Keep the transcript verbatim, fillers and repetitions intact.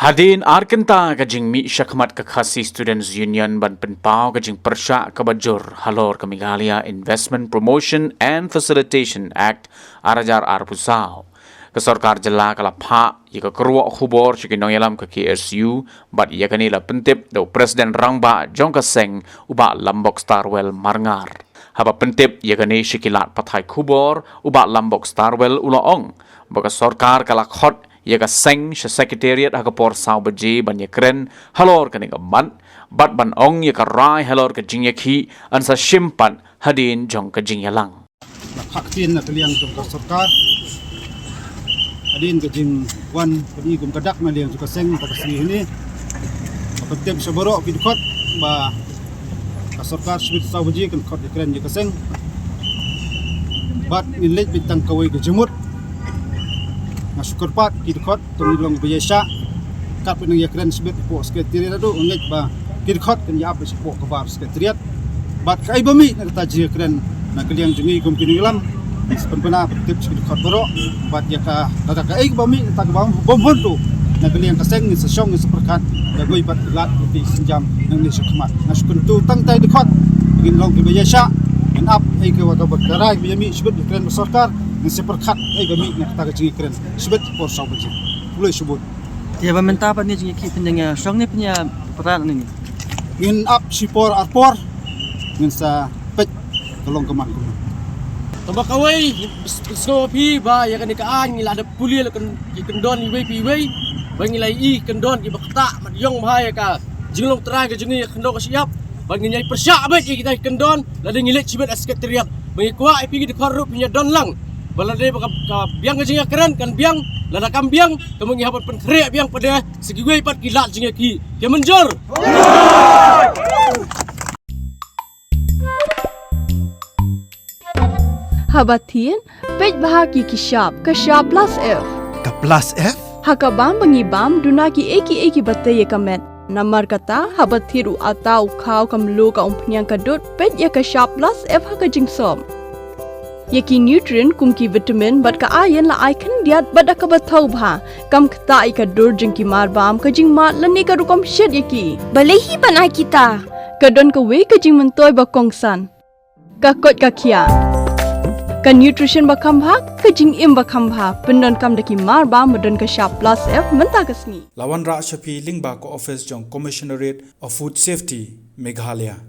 Hadien ar kynta ka jingmih shakhmat ka Khasi Students Union ban pynpaw ka jingpyrshah kaba jur halor ka Meghalaya Investment Promotion and Facilitation Act ar hajar arphew saw, ka sorkar jylla ka la phah ïa ka kyrwoh khubor sha ki nongïalam ka K S U, bad ïa kane la pyntip da u President Rangbah jong ka seng, u Bah Lambok Starwell Marngar. Haba pyntip ïa kane sha ki lad pathai khubor, u Bah Lambok Starwell u la ong ba ka sorkar ka la khot ïa ka seng sha Secretariat ha ka por saw baje ban ïakren halor kane ka mat, bad ban ong ïa ka rai halor ka jingïakhih yn sa shim pat hadien jong ka jingïalang. La phah ktien na ka liang jong ka sorkar hadien ka jingwan pyni kum ka dak na liang jong ka seng mynta ka sngi hynne. Ka pyntip sha baroh ki dkhot ba ka sorkar shibit saw baje kan khot ïakren ïa ka seng. Bad ngin leit beit tang kawei ka jingmut. Nga shu kyrpad ki dkhot to ngin long ba ïaishah. Katba nang ïakren shibit hapoh Secretariat haduh nga ngeit ba ki dkhot kan ïa ap shapoh kaba Secretariat. Bad kaei ba mih na kata jingïakren na ka liang jong ngi kum ki nongïalam, ngin sa pynbna pyntip sha ki dkhot baroh. Bad ïa ka, lada kaei kaba mih na kata kaba bym bun tu na ka liang ka seng, ngin sa shong, ngin sa pyrkhat da kawei pat ki lad ki synjam nangne shakhmat. Nga shu kyntu tang tai dkhot, ngin long kiba ïaishah, ngin ap ei kaba, kaba ka rai ba ïa mih shibit ïakren bad sorkar, ngin sa pyrkhat ei ba mih na kata ka jingïakren shibit por saw baje. Khublei shibun. Te ba mynta pat ne jingïakhih phin ïa shong ne phin ïa pyrkhat ne? Ngin ap shipor arpor, ngin sa peit ka long ka man kumno. Tang ba kawei, phi sngewbha phi ba ïa kane ka aiñ ngi la dep pule la kan, ki kyndon iwei pa iwei, ba ngi la i kyndon kiba ktah mat ïong bha ïa ka jinglong trai ka jong ngi ïa ka khyndew ka shyiap, ba ngin ïai pyrshah beit ïa kita ki kyndon, lada ngi leit shibit ha Secretariat, ba ngi kwah ïa phi ki dkhot ruh phin ïa don lang. Ba lada ba ka, ka biang ka jingïakren kan biang, lada kam biang, ka ma ngi hap ban pynkhreh biang pat de sha kiwei pat ki lad jingïakhih. Ki mynjur. Haba thied, peit bha ki ki shap, ka shap plus F. Ka plus F? Ha ka bam ba ngi bam, duna kiei kiei kiba tei ïa ka met. Namar kata, haba thied u atta, u khaw, ka mluh, ka umphniang, ka dud, peit ïa ka shap plus F ha ka jingsop. Ïa ki nutrient kum ki vitamin bad ka iron la ai khyndiat bad da kaba thaw bha. Kam ktah ïa ka dur jong ki mar bam, ka jingmad lane ka rukom shet ïa ki. Balei hi ban ai kita? Ka don kawei ka jingmyntoi ba kongsan. Ka koit ka khiah. Ka nutrition ba kham bha, ka jingim ba kham bha. Pyndonkam da ki mar bam ba don ka shap plus F mynta ka sngi. La wanrah sha phi lyngba ka office jong Commissionerate of Food Safety, Meghalaya.